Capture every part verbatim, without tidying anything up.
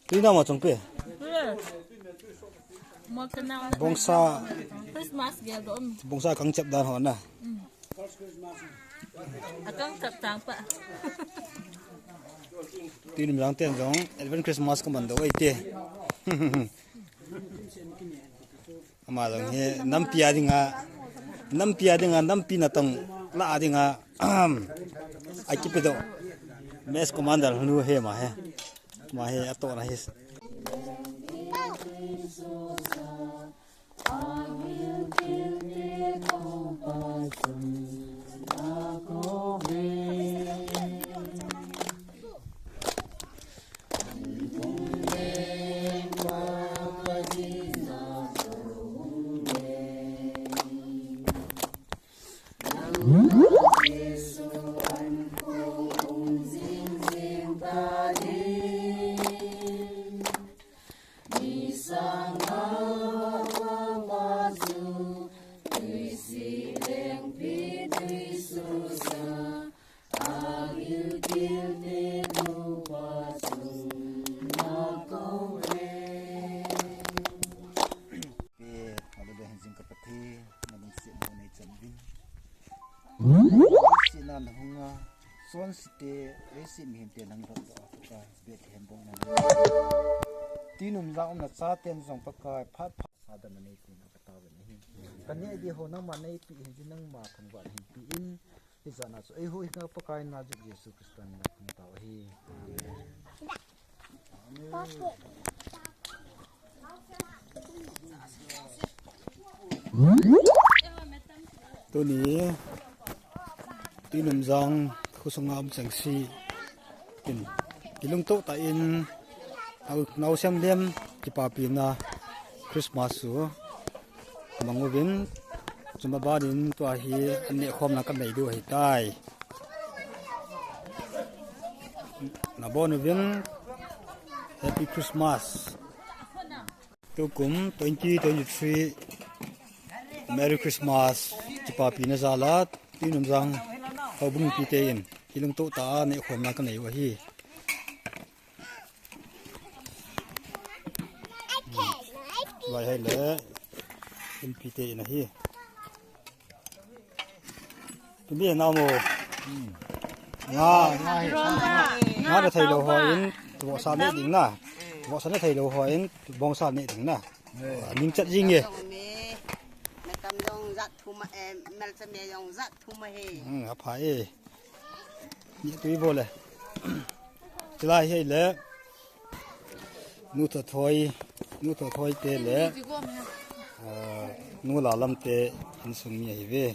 Tui nama chong pe. Bongsa. Christmas gel do um. Bongsa kang chep dan ho na. Akang chep chang pa. Tui nim jang ten jong Advent Christmas ka man do ai te. Ama jong hi nampi a dinga, nampi a dinga, nampi natong la a dinga, ahem, akipe do. Mess commander nu hi ma hi. Ma hi atohna hi. Pe, hallelujah, hin jing ka Pathen, na lungsetna nei chan uvin. Sina na hunga, son site, resi mihem te nang dot dot a, Bethlehem bong na. Tui nim jang umna chaten jong Pakai, phat phat sa dan na nei tin a ka tao ve na hi. Ka neh di ho nangma nei pi hin jin nangma thangvah hin pi in. Hijeh a chu eiho hina Pakai na jeh Jesu Christa min a kong tao ahi. Tuni, tui nim jang, khosung a um cheng si, tin, kilungto tah in, nau, naosen lem, kipapina, Christmas chu, mang uvin, chuma ban in tua hi an neh khomna ka nei diu ahi tai. Na bon uvin, Happy Christmas. Tukum twenty twenty-three, Merry Christmas. Kipapina jal a, tui nim jang, houbung mipite in, kilungto tah a neh khomna ka nei u ahi. Lai hai le, mipite in ahi. Tumi na mo. Nga, nga, nga na thei lou ho in, vohsa ne ding na. Vohsa ne thei lou ho in, bongsa ne ding na. Ning chat jing e. Metam jong jat thum a, eh, melchame jong jat thum ahi. Hmm, apha e. Ni tui bol e. Chulai hi le. Nu Tho Thoi, Nu Tho Thoi te le. Ah, Nu Lalam te insung mi ahi ve.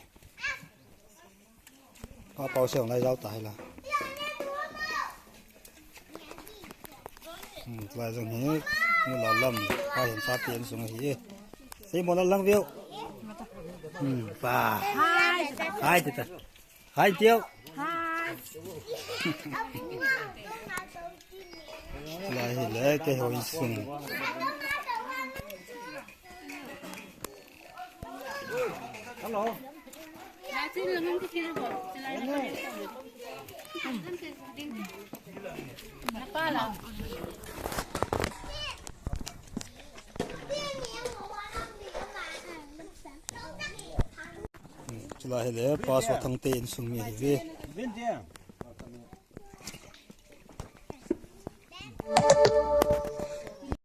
Pa Pau Siang lai jao ta hi la. Hmm, lai jong hi, Nu Lalam, Pa Hiansa te insung ahi e. Sei mo la lang veu. Hmm, pa. Hai, tita. Hai, tio. Hai. Lai hi le, keiho insung. Hello. Chulai hi le, Pa Sothang te insung mi ahi ve.